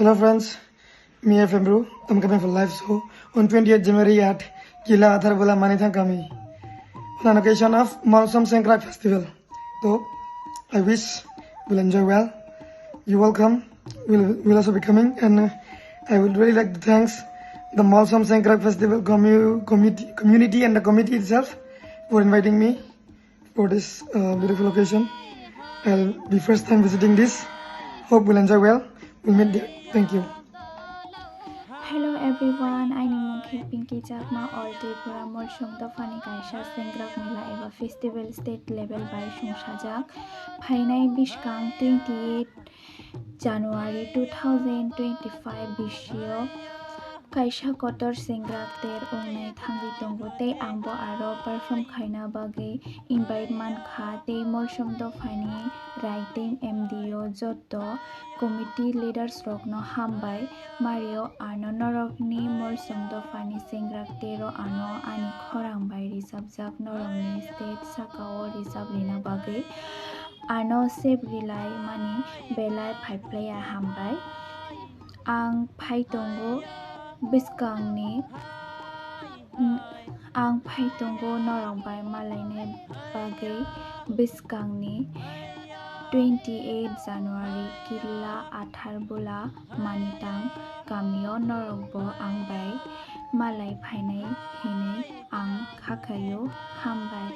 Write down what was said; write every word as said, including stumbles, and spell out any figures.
Hello friends, me F M Bru. I'm coming for live show on twenty-eighth January at Kila Atharbula Manithang Kami on an occasion of Molsom Sengkrak Festival. So I wish you'll enjoy well. You welcome. We'll, we'll also be coming, and uh, I would really like to thanks the Molsom Sengkrak Festival commu- committee, community and the committee itself for inviting me for this uh, beautiful occasion. I'll be first time visiting this. Hope we'll enjoy well. We'll meet there. Thank you. Hello everyone, aini mung khe Pinky Chakma, All Tripura Molsom Dophani kaisa Sengkrak Mela eba Festival state level bai sungsajak. Phainai bwskang twenty-eight January two thousand twenty-five bisio kaisa kotor sengkrak ter wngnai thangwi tongo tei angbo aro perform khaina bagwi invite mankha tei Molsom Dophani Rai tei M D O joto committee leaders rokno hambai. Mario ano norokni Molsom Dophani sengkrak tero ano ani khorang bai rijapjak norokni stage sakao rijap rina bagwi. Ano sep rilai mani belai phaiphlaiya hambai. Ang phai tongo bwskangni ang phai tongo norok bai malaina bagwi bwskangni twenty eight January Killa Atharbula Manitang kamio norokbo ang bai malai phainai hinwi ang khakhaio. Hambai.